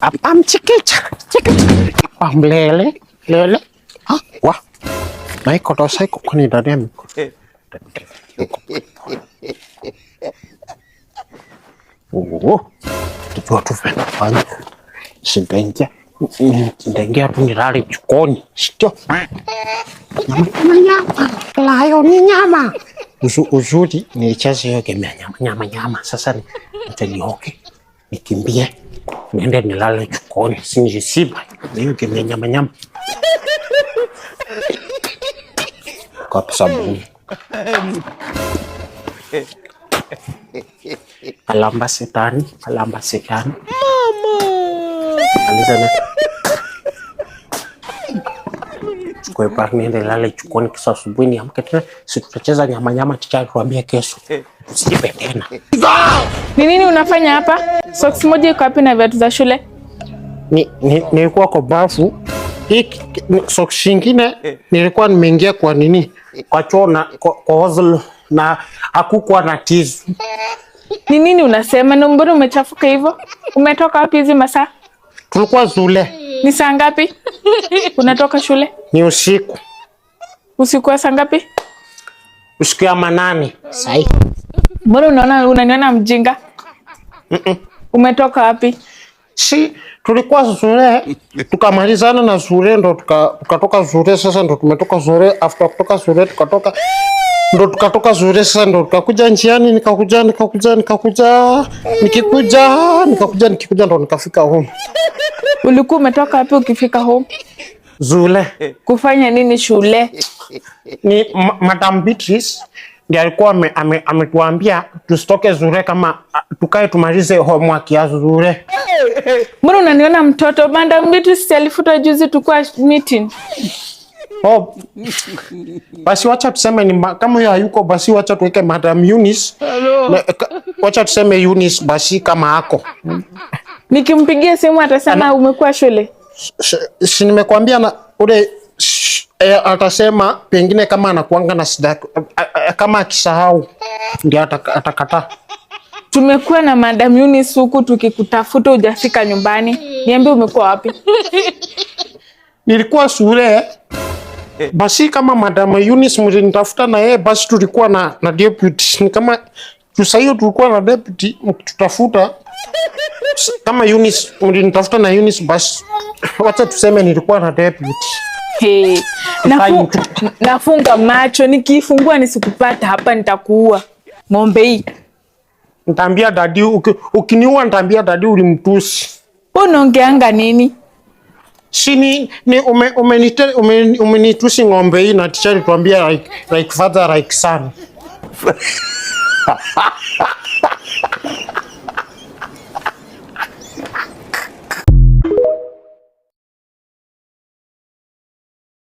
Apamchikicha chikicha pamlele lele ha wa naikotosaiko kwani ndani ya Oh, tujua tu fanya sindaingia ndaingia tu nilale jikoni, sio nyama nyama layo ni nyama. Uzuri nilicheza hiyo game ya nyama nyama nyama. Sasa nitanioke nikimbie niende nilale jikoni, sinijisiba hiyo game ya nyama nyama kwa sabuni. Kalamba setani, kalamba setani. Mama. Alizana. Chukue park niende lale jikoni kesho asubuhi niamke tena, si tutacheza nyama nyama, ticha tuambie kesho. Tusipe tena. Ni nini unafanya hapa? Socks moja iko wapi na viatu za shule? Ni nilikuwa kwa bafu. Hii socks nyingine nilikuwa nimeingia kwa nini? Kwa choo na kwa hostel na hakukuwa na tizu. Ni nini unasema? Na mbona umechafuka hivyo? Umetoka wapi hizi masaa? Tulikuwa shule. Ni saa ngapi? Unatoka shule? Ni usiku. Usiku wa saa ngapi? Usiku ya manane. Sai. Mbona unaona unaniona mjinga? Umetoka wapi? Si tulikuwa shule tukamalizana na shule ndo tukatoka shule sasa ndo tumetoka shule after kutoka shule tukatoka ndo tukatoka shule sasa ndo tukakuja njiani nikakuja nikakuja nikakuja nikikuja nikakuja nikikuja ndo nikafika home. Ulikuwa umetoka wapi ukifika home? Zule. Kufanya nini shule? Ni Madam Beatrice ndiye alikuwa ametuambia tusitoke zure kama tukae tumalize homework ya zure. Mbona unaniona mtoto? Madam Beatrice alifutwa juzi tukua meeting. Oh, basi wacha tuseme ni kama huyo hayuko basi wacha tuweke Madam Eunice. Wacha tuseme Eunice basi kama ako. Nikimpigia simu atasema umekuwa shule. Si nimekuambia na ule atasema pengine kama anakuanga na shida kama akisahau ndio atakataa. Tumekuwa na Madam Eunice huku tukikutafuta hujafika nyumbani. Niambie umekuwa wapi? Nilikuwa shule. Basi kama Madam Eunice mlinitafuta na yeye basi tulikuwa na deputy. Ni kama sasa hiyo tulikuwa na deputy mkitutafuta. Kama Eunice mlinitafuta na Eunice basi wacha tuseme nilikuwa na deputy. Hey, nafunga macho nikifungua nisikupata hapa nitakuua. Ng'ombe hii. Nitaambia dadi ukiniua nitaambia dadi ulimtusi. Unaongeanga nini? Si ni umenitusi ng'ombe hii na teacher alituambia like father like son.